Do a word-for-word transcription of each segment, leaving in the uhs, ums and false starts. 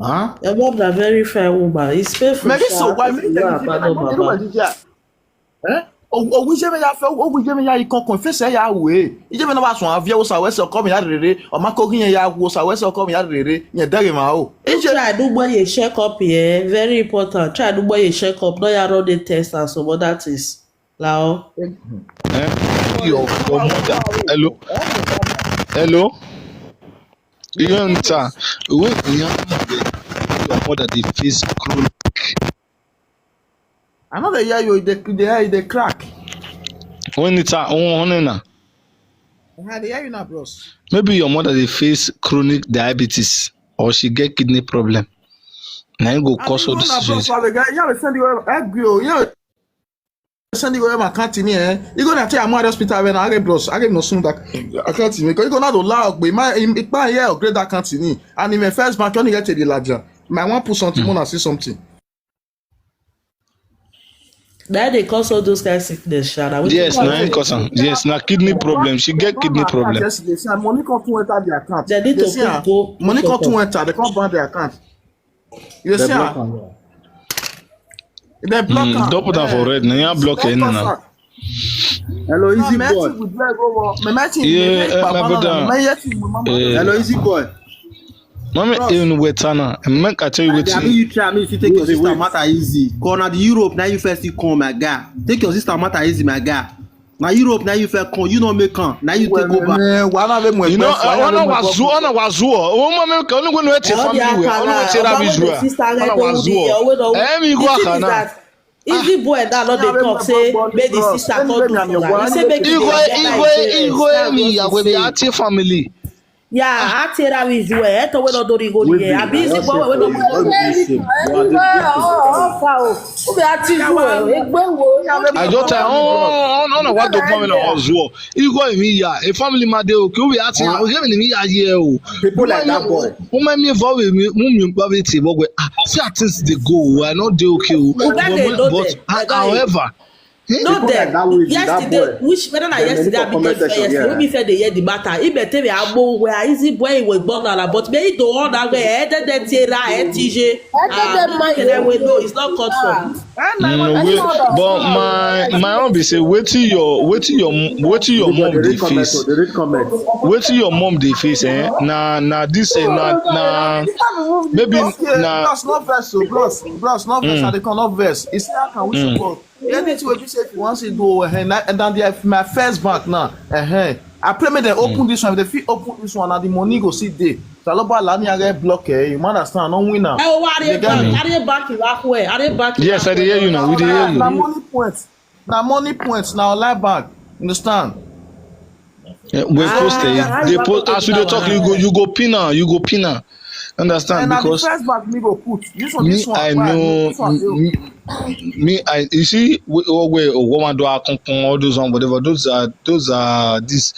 Huh? Your mom na very fine woman. It's painful. Maybe sha. So why If me you tell go you say abandon my mom Baba. dey do my eh? Ogun jẹ́ mi ya fẹ́, ogun jẹ́ mi ya ikán kan fẹsẹ̀ ya wò é. Ìjẹ́ mi náà wà sùn àfi ẹ̀wọ̀ sàwẹ́sẹ̀ ọkọ mi ya rere. Ọmọ akókí yẹn ya wo sàwẹ́sẹ̀ ọkọ mi ya rere. Yẹn dẹ́rẹ̀ máa o. Ìjẹ́ Try do boy a check up here. Very important. Try do boy a check up. No, you run the test and some other things. Lao. Eh? Your, your mother. Hello? Hello? You know, Nita, when you have your mother, they face chronic. I know they hear you, they, they hear you, they crack. When Nita, oh, honey, na. Ah, they hear you now, bros. Maybe your mother, they face chronic diabetes or she get kidney problem. Now you go cause all this situation. Yeah, send you egg, you know. Send you my account in here. You gonna tell my hospital when I get bros. I get no soon that account in because you gonna have to allow me. My, my, yeah, upgrade that account in. And in my first bank, you only get to the larger. My one put something, wanna see something. That they cause all those kind of sickness, Shana. Yes, now in cause am. Yes, now kidney problem. She get kidney problem. Yes, yes. Money come to enter the account. They need to Yes, yeah. quick go Money put come to up. Enter. They come ban the account. You They see, block ah? am, yeah. They block Mm, am. Don't put am for red. Now you block Don't any cause now. am. Hello, easy No, boy. Matthew, we drive over. My Matthew, Yeah, my uh, my papa, brother. My Matthew, my mama. Eh, Hello, easy boy. Mommy, in wetana. Make I tell you Abi what. You try me if you take your sister matter easy. Go na the Europe now you first you come, my guy. Take your sister matter easy, my guy. Now Europe now you first come. You no make come. Now you take over. Eh, why not make You know, my I wanna wazu, wanna wazu. Oh, mommy, can you go to your family? I wanna take that visual. I wanna wazu. Eh, me go akana. Easy boy that not dey talk say make the sister come do for her. He say make Igwe, Igwe, Igwe, Emi, I will be at your family. Yeah, I tell her with you. Eh, to we don't do the go here. I be easy boy we don't. I just tell, oh, oh, oh, no, what the woman on Zuo. Igwe, me, yeah, a family, my day, okay, we are here, we have me here, yeah, oh. People like that boy. Woman, me, for me, mum, you, but we, ah, see, how things they go, I not they, okay, oh. Oga dey, no dey. But, ah, however, No, People like that then way with that yesterday, boy. Which whether na Then yesterday many I be comment there section, yesterday. Yeah. We said they hear the matter. If they tell me I go where easy boy was born on, but me do all that way. Eh, then they tear, eh, T J. Ah, no, it's not cut for. Mm, wait, but my my own be say wetin your wetin your wetin your mom dey face. They read comment. Wetin your mom dey face, eh? Na na this, eh, na na maybe Okay, na bros, no verse, so bros, bros, no verse. I dey come, no verse. You see, how can we support? Anything we be say if you want to do, eh, na- and then the, my first bank now, eh, I pray make they open this one. If they fit open this one, and the money go see there. Saloba Lani I get block, eh? You understand? No winner. Eh, oh, are You they get me? back? Are they back? You are where? Are they back? Yes, I dey hear you now. We dey hear Na you. money points. Na money points. Na online bank. You understand? Eh, we post it. They post as we dey talk. You go you go pin am. You go pin am. Understand? And na the Because first bank me go put. This one, me this one, I why? know This one, me, me I you see we oh, we oh, woman do akunkun, all those one, whatever, those are those are this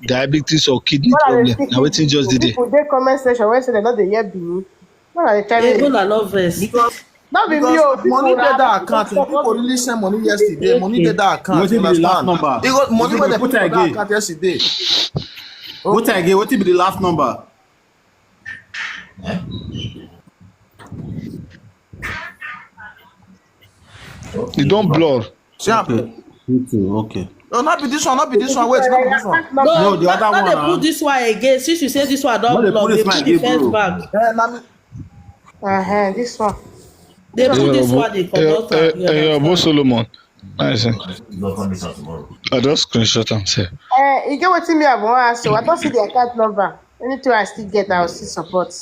diabetes or kidney problem. Na wetin just dey there. People dey comment section wey say dem no dey hear Benin. What are they telling you? Ebola no verse. Because No be me because o, money people dey that na- account. People really send money yesterday. Money dey that account. Wetin be the last Understand? Number? It was money Wetin wey be they put put for that again? Account yesterday. What again? What be the last number? E don blur. See am? Me too. Okay. No, not be this one. Not be this one. Wait, not be this one. No, No, the no, other no, one, they ah. Put this one again. Since you say this one don't No, they block, put they this put one the again, first bro. bag. Eh, na me- Uh-huh, this one. They put this one, they Eh, comot eh, am. You eh, Obo understand? Solomon. I say. Don't come this afternoon. I just screenshot am sef. Uh, you get wetin me I wan ask you. I don see the account number. Anything I still get, I will still support.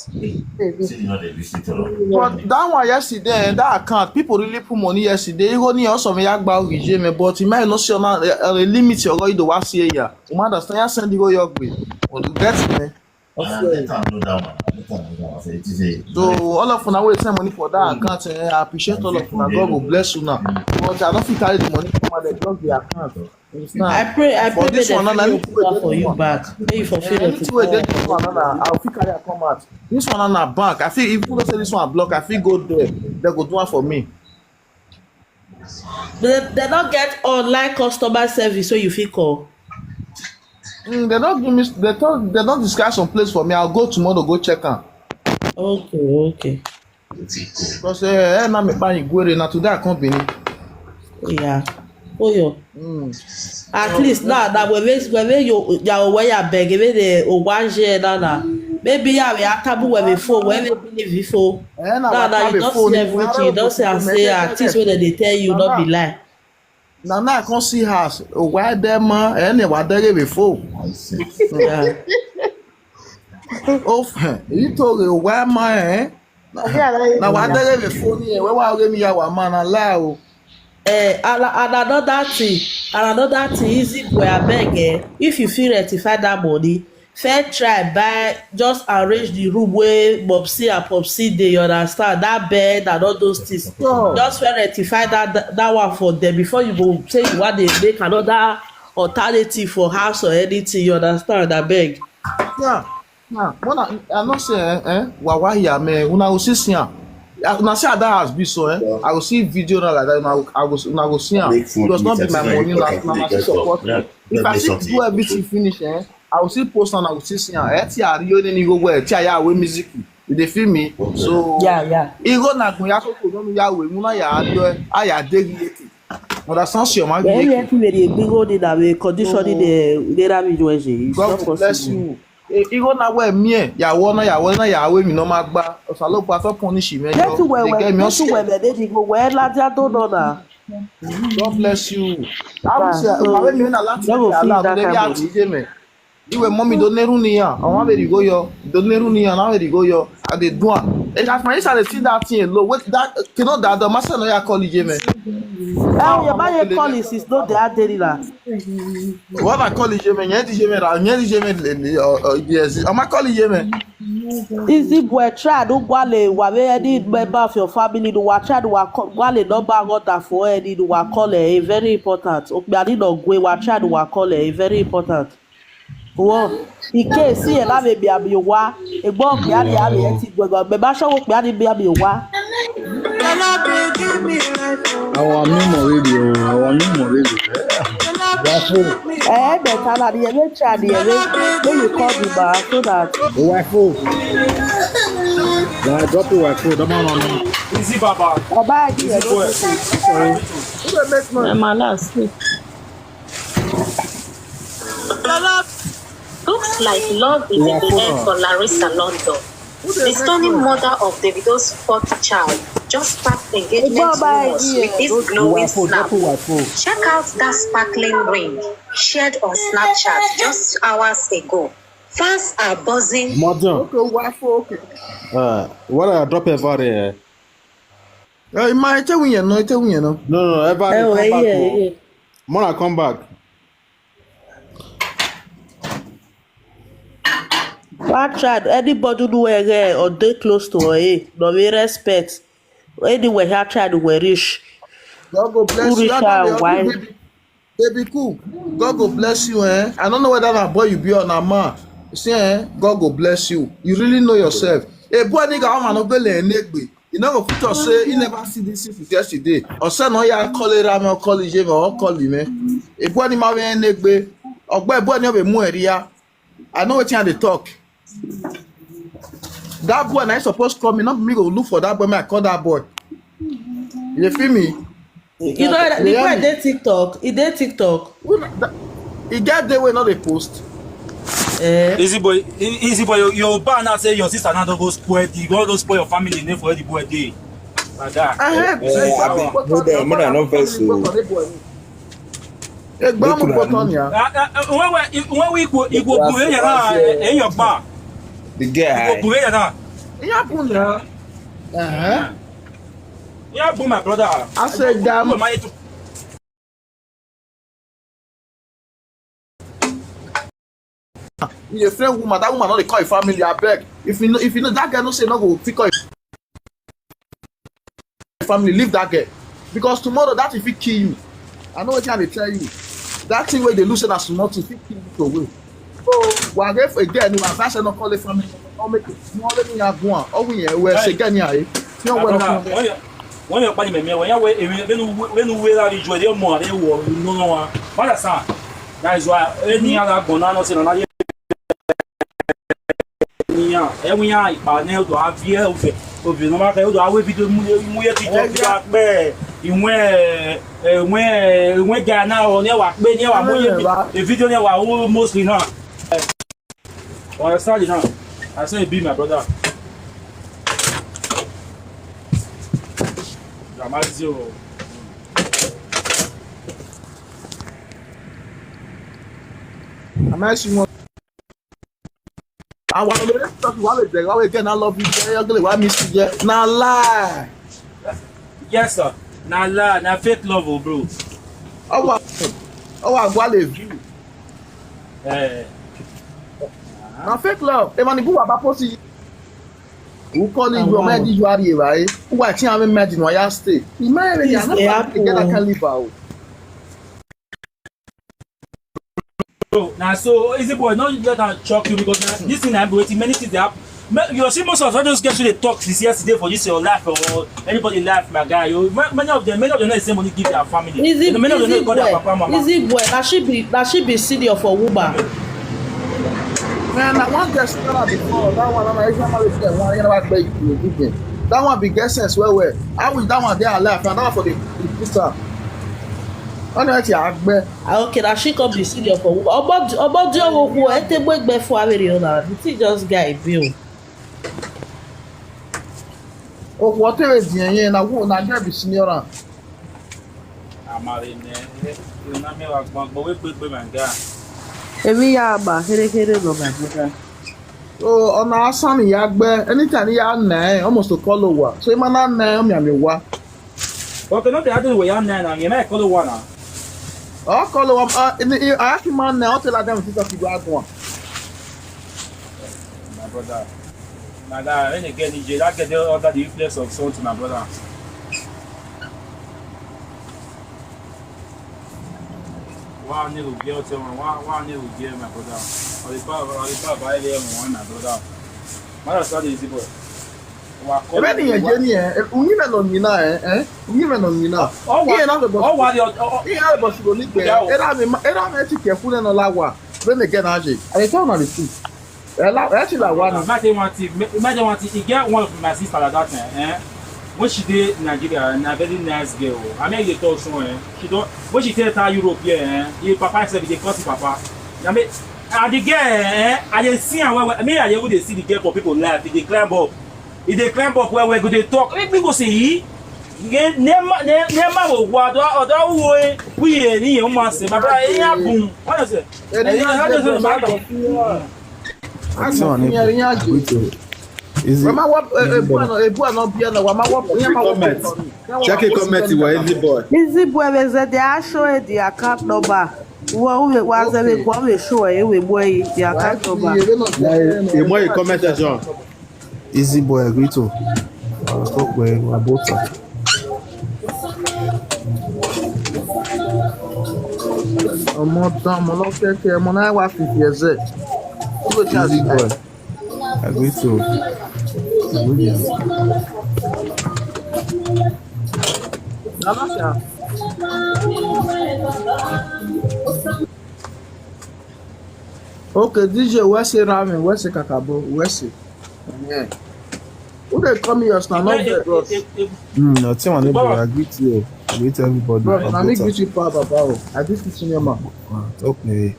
Baby. See, you know they visit all. But that one yesterday, that account, people really put money yesterday. You go near also me yagba origin me, but you might not see on a limit your go do what see here. You might understand? You send you go your way. But you get me. And let them know that one. Let them know that one. So it is a So all of una wey send money for that account, eh, I appreciate all of una. God go bless una. But I don't fit carry the money come out and block the account. You understand? I pray, I pray But this make one, dem na fit anything wey open dey for this you one. back. Make you for feel Anything wey dey this one, na I fit carry am come out. This one na bank. I fit even say this one block. I fit go there. They go do one for me. They, they don't get online customer service, so you fit call. Mm, they don't give me. They don't. They don't describe some place for me. I'll go tomorrow. Go check am. Okay, okay. Because eh, eh, na me buy Igwere na today I come Benin. Yeah. Oh, yo. Mm. At least now that we we we you ya we ya beg we the owaje na na. Maybe ya we atabu we we phone we we believe phone. Eh, na Now wa now you tabe don't phone. See everything. You don't say I say ah, things wey dem dey tell you not be lie. Na now I come see house. Oh, why them man? Eh, ne wa dere before. Yeah. Oh, you told you why my eh? Now what they give phone here? Where why give me our man allow? Eh, and, and another thing, and another thing, easy boy, I beg, eh, if you feel rectify that money, fair try buy, just arrange the room where Mopsy and Popsy dey, you understand? That bed and all those things. Just fair rectify that, that, that one for them before you go say you want to make another alternative for house or anything, you understand? I beg. Yeah. Nah, when I, I not say eh, eh, wawa here, man. Una go see see am. Ah, una see how that house be so, eh? I go see video now like that. Una go, I go, una go see am. It was not be my money. Una, una still support me. If I see do everything finish, eh? I will still post and I will still see am. Eh, ti a ri o ni go well. Ti a ya we music. You dey feel me? So Yeah, yeah. Igo na gun ya so ko no ya we. Una ya do. Aya dey. Understand your man. Everything wey dey gbigbo dey na wey condition dey dey dey rami ju ẹsẹ. It's God not go bless possible. You. Eh, Igo na we mi eh. Ya wo na ya wo na ya we mi no ma gba. Osalopo aso punish me. Get to where where get to where where dey dey go where la dia don know na. God bless you. I will Ah, say, so I will mean a lot no go of feel Allah. that They be kind out of ije me. Iwe mommy don neru ni ya. Awon be go yo. Don neru ni ya. Na we go yo. I dey do am. And as my inside dey see that thing alone. Wait, that cannot that the master no ya call ije me. Now your man call is is not the day na. What I call ije me? Nye di ije me ra. Nye di ije me le le. Yes. Am I call ije me? Easy boy, try do gwale wa we any member of your family do wa try do wa call gwale number order for any do wa call eh, eh, very important. Okpiani no gwe wa try do wa call eh, eh, very important. Wo, in case see ela me be abi wa, egbo okpiani abi eti gwe go be ba show okpiani be abi wa. Our memory, oh, our memory. Wafo, Eh, better na the way try the way. When you call the bar so that Wafo. Nah, drop it, Wafo. Don't man on me. Easy Baba. Oba agi Easy boy. Who dey make noise? My last sleep. Looks like love is in the air for Larissa London. The stunning mother of Davido's fourth child just sparked engagement rumors with this glowing snap. Check out that sparkling ring shared on Snapchat just hours ago. Fans are buzzing. Modern. Okay, Wafo, okay. Uh, what I drop ever there? Uh, ma ete win no, ete win no. No, no, ever Eh, come oh, back. yeah, Oh. Yeah. Mona come back. One child, anybody who were there or dey close to her, eh, no we respect. Anywhere her child will reach. God go bless Who you. reach That her baby, why? Baby, baby cool. God go bless you, eh? I don't know whether na boy you be or na man. You see, eh? God go bless you. You really know yourself. A boy nigga, I'm an ogele enegbe. You know, go fit us say he never see this since yesterday. Or say no, ya call it ramen, or call it jeme, or call him, eh? A boy ni ma we enegbe. Ogbe boy ni obe mu area. I know wetin I dey talk. That boy na he suppose call me, not me go look for that boy. Me I call that boy. You dey feel me? You know, the Yeah. boy dey TikTok. He dey TikTok. Who na- that- E get day wey no dey post. Eh. Easy boy, e- easy boy, your, your ba now say your sister now don go spoil the, don go spoil your family name for where the boy dey. Like that. I heard. Eh, I be- no, no, no, no, no, vex o. Egba mu Make una- button ya. Ah, ah, ah, when we, when we go, you go Yeah, bure ya yeah, na, yeah. eh, your ba. The You go guy. Bure ya na. E happen na. Uh-huh. Yeah, boom, my brother. I said, damn. Boom, my to- You dey friend woman, that woman no dey call your family. I beg. If you know, if you know that girl, no say no go fit call your family. Leave that girl, because tomorrow that if it kill you, I know what I dey tell you. That thing wey dey lose na small thing fit kill you to away. So we are grateful again. We advise no call the family. No make it. No let me have one. Oh we yeah, we say again yeah. No My well. brother, when you, when you party me, when you, when you, when you wear that joy, you more, they will, you know, no one. What I say? That is why any other go now, no say no. Niyan, ẹ̀wọ̀n yẹn ìpà ní ọ̀dọ̀ àbí ẹ̀ òfin òfin ní wọ́n máa kẹ́ ọ̀dọ̀ àwọn ibi tó mú mú yẹ ti jẹ́ bí wọ́n pẹ́ ìwọ̀n ìwọ̀n ìwọ̀n gà náà ọ̀ ní ẹ̀wà pé ní ẹ̀wà mú yẹ bí fídíò ní ẹ̀wà owó mostly náà. Ọ̀rẹ́ sáàlì náà, I say be my brother. Dramatic o. Am I seeing one? Àwọn ọmọ rẹ̀ sọ wà lè bẹ̀rẹ̀ wà lè jẹ́ náà love you jẹ́ yọ́gẹ́lẹ̀ wà mí sí jẹ́ náà láì. Yes, sir. Na lie, na fake love, oh, bro. Ọwọ́ ọwọ́ àgbà lè view. Eh, Na fake love. Ẹ máa ní búwa bá pósí. Who call you your mind you are here, right? Who are you imagine why you stay? Imagine you are Things dey not together happen. Can live out. So na so easy boy, no let am shock you because na this thing na be wetin many things dey happen. Ma- You see most of all those girls wey dey talk since yesterday for this your life or anybody life, my guy. You ma- many of them, many of them no dey send money give their family. Easy, You know, many of them no easy dey call their boy, papa mama. easy boy. Na she be, na she be senior for Uber. Man, I want girls to know before that one. I'm like, I'm like, one, you know, I beg you, give me. That one be get sense well, well. I wish that one dey alive. And that one for the, the put up. Wọ́n ní wọ́n ti àgbẹ̀. Ah, okay, na she come be senior for Uber. Ọgbọ́n ọgbọ́n di ọwọ́ kú ẹ tẹ́ gbẹ́gbẹ́ fún abẹ́rẹ́ ọ̀nà. The thing just guy bill. Okwu ọtọ ezi enye na wụ na gị bụ senior a. Amara eme, eh, eh, na me wa gbọn gbọn wey pe pe my guy. Emi ya agba here here nọ my brother. So ọ na-asa na ya gbe anytime ya na eh, almost to call over. So ịma na na eh, ọmị amị wa. Okay, no be adu we ya na na me call one na. Ọ call over. Uh, in the I ask man na hotel adam fit talk you go one. My brother. My guy, when you get D J, that get the order the influence of something, my brother. Wa ni lu gel te wa wa ni lu gel, my brother. Oli pa oli pa ba ile mo, my brother. Mara sa de zibo. Wa ko. Ebe ni yẹn jẹ ni ẹ, unyi mẹ nọ nyina ẹ, ẹ, unyi mẹ nọ nyina. Oh, wa. Iye na le bọ. Oh, wa the oh, Iye na le bọ suro ni gbẹ. Yeah, oh. Era mi era mi ti kẹ fun na lawa. Be me get na je. I dey tell una the truth. Ela ẹ ti la wa ni. Imagine one thing, ma- imagine one thing. E get one of my sister like that, eh? eh? When she dey Nigeria, na very nice girl. I mean, you talk so, eh? She don when she take her Europe here, eh? The papa sef dey call the papa. I mean, and the girl, eh? I dey see am well well. I mean, I dey even dey see the girl for people life. E dey climb up. E dey climb up well well. Go dey talk. Make me go see. Nema nema wo wa do odo wo e wi e ni o ma se baba e ya bun. What is it? Eri ya How je does it bro, matter? Eri ya je. Easy. Mama wa ebu ano ebu ano bia na wa ma wa ya ma wa. Comment. Check a comment, you were easy boy. Easy boy, we say they are showing the account number. Wọ́n wọ́n wá sẹ́mi kọ́ wọ́n show ẹ̀ wọ́n boy the account number. Like, you more you comment, John. Easy boy, agree to. I'll stop where I bought her. Ọmọ tán ọmọ lọ́kẹ́kẹ́ ọmọ náà wà fìfì ẹ̀sẹ̀. Kí ló ti Easy àṣìkò? Boy. Agree to. Agree to. Lálàáfíà. Okay, D J, where's the ramen? Where's the kakabo? Where's it? Yeah. Who dey come here now? Not the bros. Hmm, nothing on it, bro. I agree to you. I agree to everybody. Bro, na me Both greet you, pa, papa. Oh. I greet you, senior man. Ah, talk me.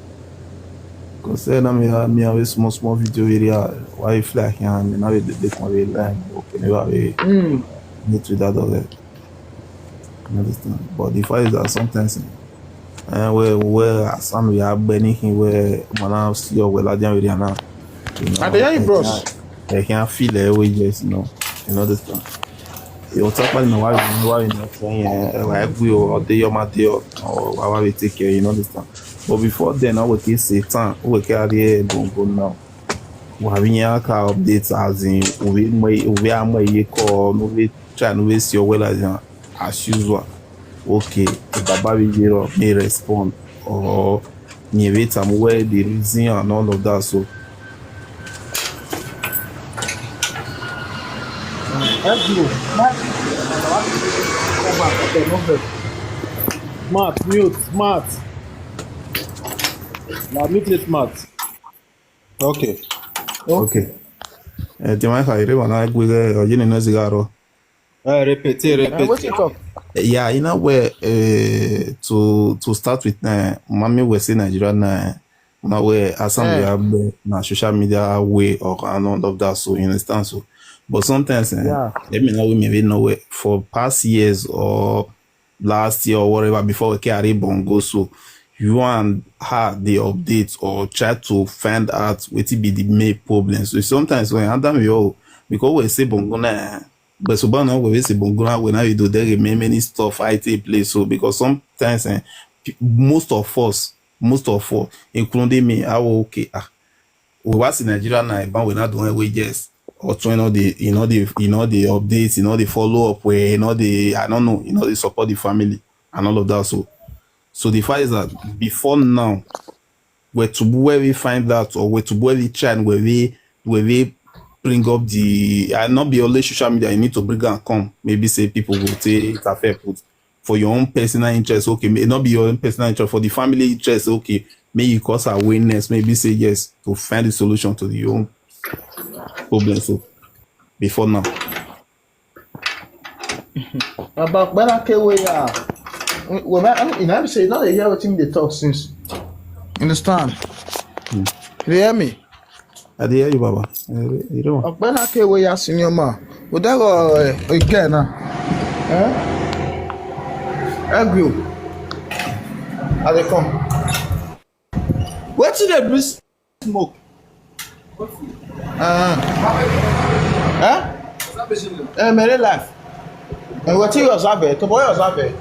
Cause say na me, ah, me always small small video area. Why you feel like yeah, me now they they come with line. Okay, never we Mm. need to that of it. You understand? But the fact is that sometimes, eh, where where some we have anything where man I see your well at the area now. You know, I dey hear you, they bros. Can't, they can't feel their way, yes, you know. You understand? You talk about me why you why you not saying eh, like we or the your mate or or why we take care, you know this time. But before then, I would say Satan, we carry a bongo now. Why we nyaka updates as in we may we are may you call no we try no waste your well as in as usual. Okay, the baba we zero may respond or me wait am where the reason and all of that. So Help you. Smart, mute, smart. Now mute it, smart. Okay. okay. Eh, the wife I really wanna go there or you know zigaro. Uh, repeat it, repeat. What you talk? Yeah, you know where uh, to to start with uh, mommy we say Nigeria now. Now where as some Eh. we have uh, na social media way or and all of that, so you understand so. But sometimes eh, Yeah. let me know we maybe know where for past years or last year or whatever before we carry bongo so you and her dey update or try to find out wetin be the main problem. So sometimes when Adam yo, because we say Bongona, but so now we say Bongona, when I do there many many stuff I take place. So because sometimes eh, pe- most of us, most of us, including me, I will okay. Ah, we was in Nigeria now, but we not doing we yes. Or trying all the you know the you know the updates, you know the follow up where you know the I don't know, you know the support the family and all of that. So so the fact is that before now, where to where we find out or where to where we try and where we where we bring up the I not be only social media, you need to bring and come. Maybe say people will say it's a fair put for your own personal interest, okay, may not be your own personal interest, for the family interest, okay. May you cause awareness, maybe say yes to find the solution to the own problem. So before now. About when I came away, yeah. Well, I mean, you know, say you know they hear what him they talk since. Understand? You hear me? I dey hear you, Baba. Eh, you don't. Ọ̀pẹ́ náà ké wéya senior man. Kò dẹ́rọ̀ ẹ̀ ìgẹ́ náà. Ẹ́ ẹ́ gbé o. I dey come. Wetin dey bring smoke? Uh, eh? Eh, Mere life. Eh, wetin you observe? Eh? To boy observe? Eh?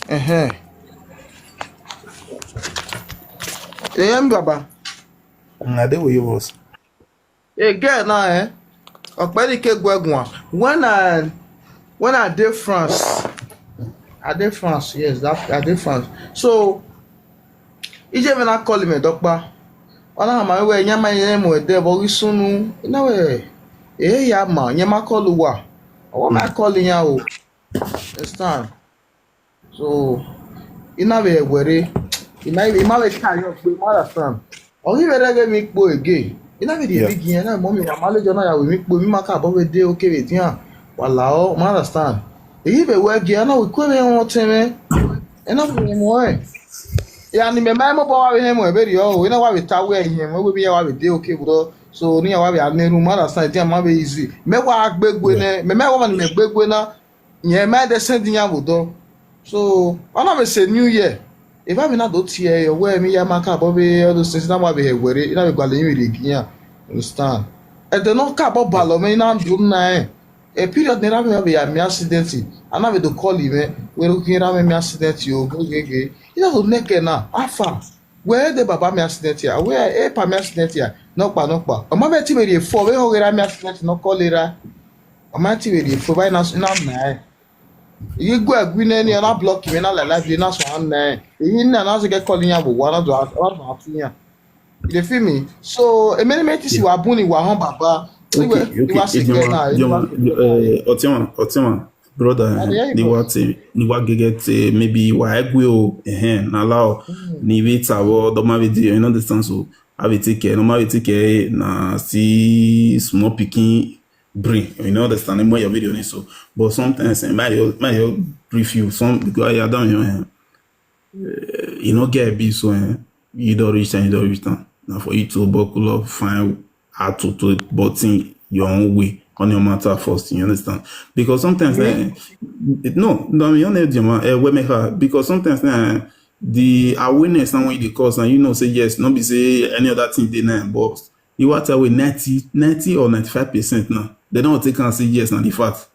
Uh-huh. You hear me, Baba? Mm, I dey with you, boss. A girl now, eh? Okpedike Gwegwa. When I when I dey France, I dey France, yes, that I dey France. So ije vena call me dokpa. Ona ma we nyama ye mo de bo sunu. Na we. Eh ya ma nyama call wa. Owo ma call ya o. Understand? So ina be were ina be ma be ka yo pe ma understand. Ohi be rege mi kpo again. Ina be the Yeah. Big yen na mo mi wa male jona ya we mi kpo mi maka bo we de okay we dia. Wala o ma understand. Eyi be we ge na we ko be won teme. Ina be mo e. Ya ni me ma mo bo wa we he mo e be ri o. Ina wa we ta we he mo we bi ya wa we de okay bro. So ni ya wa we aneru ma understand dia ma be easy. Me wa gbegbe ne. Me me wa ni me gbegbe na. Nye ma de send nya bodo. So, ana me say new year. If I be na do tie yo we mi ya maka bo be all those things na wa be he were. Ina be gwale mi de giya. Understand? E de no ka bo balo me na do na e. E period ni ra me be ya mi accident. Ana me do call me. We ro kin ra me mi accident yo go gege. Ina do neke na afa. We de baba mi accident ya. We e pa mi accident ya. No pa no pa. O ma be ti me de fo we ho ra mi accident no call ra. O ma ti me de fo ba na na na e. Yi gwe gwi ne ni na block me na la live na so na e. Yi na na se ke call nya bo wa na do a na do a tu nya. You dey feel me? So e many many things wa buni wa hon baba. Okay, okay. Ejima, Ejima, eh, Otima, Otima, brother, eh, the what eh, the what get get eh, maybe wa egwe o eh na lao ni we ta wo do ma video, you know the sense so. I will take care, no ma we take care na see small picking brain, you know understand more your video ni so. But sometimes eh, my my brief you some because I don't you know eh, you know get be so eh, you don't reach and you don't reach down. Now for you to buckle up, find how to to button your own way on your matter first, you understand? Because sometimes eh, no, no, you know, eh, we make her because sometimes eh, the awareness now when you cause and you know say yes, not be say any other thing they now, but you want to with ninety, ninety or ninety-five percent now. They don't take and say yes, not the fact.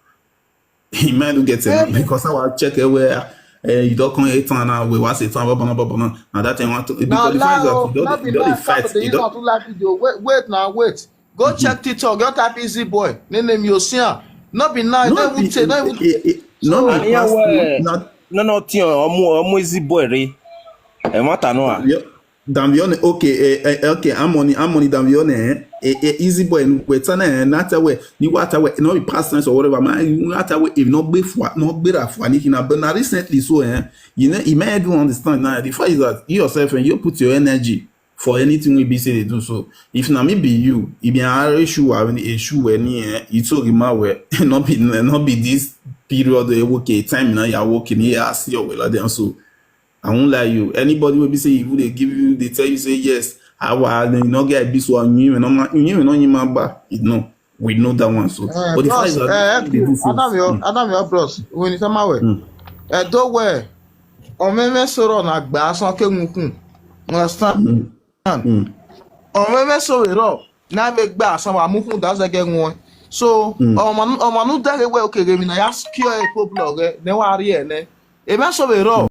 He might not get it because I will check it where uh, you don't come eight time now, we was eight time, blah, blah, blah, blah, blah. Now that time want to because the fact is that you don't, you don't fight. You don't laugh video. Wait, wait now, wait. Go check TikTok. Go type Easy Boy. Name name you see. Not be nice. No, Not even say. Not even. No, And here no, where not no no thing omo omo Easy Boy re. E matter no ah. Yeah. Damn, you okay, eh, eh, okay, I'm on it, I'm on it, damn, you eh, eh, eh, Easy Boy, and wait, and eh, not away, you what away, no, past tense or whatever, man, you not away, if not before, not better for anything, but now recently, so eh, you know, you may do understand now. The fact is that you yourself and you put your energy for anything we be say they do so. If na me be you, if you are issue or any issue any eh, you told him away, not be not be this period eh, okay, time now you're working here, I see your way like that. So I won't lie you. Anybody will be say if they give you, they tell you say yes. I will you not get this one you know you know you man back. You know. We know that one. So, Eh, but the fact bros, is that eh, they do so. Anamio, Anamio, bros, when you tell my way, Mm. eh, do where, or me, me, so run, like, bass, on, ke, mukun. Understand? Mm. Mm. Or me, me, so we run. Now make bass, and mukun, that's again one. So, Mm. or man, or man, that way, okay, give me now, ask you a poor blog, eh, then what are you, eh? E me, so we run.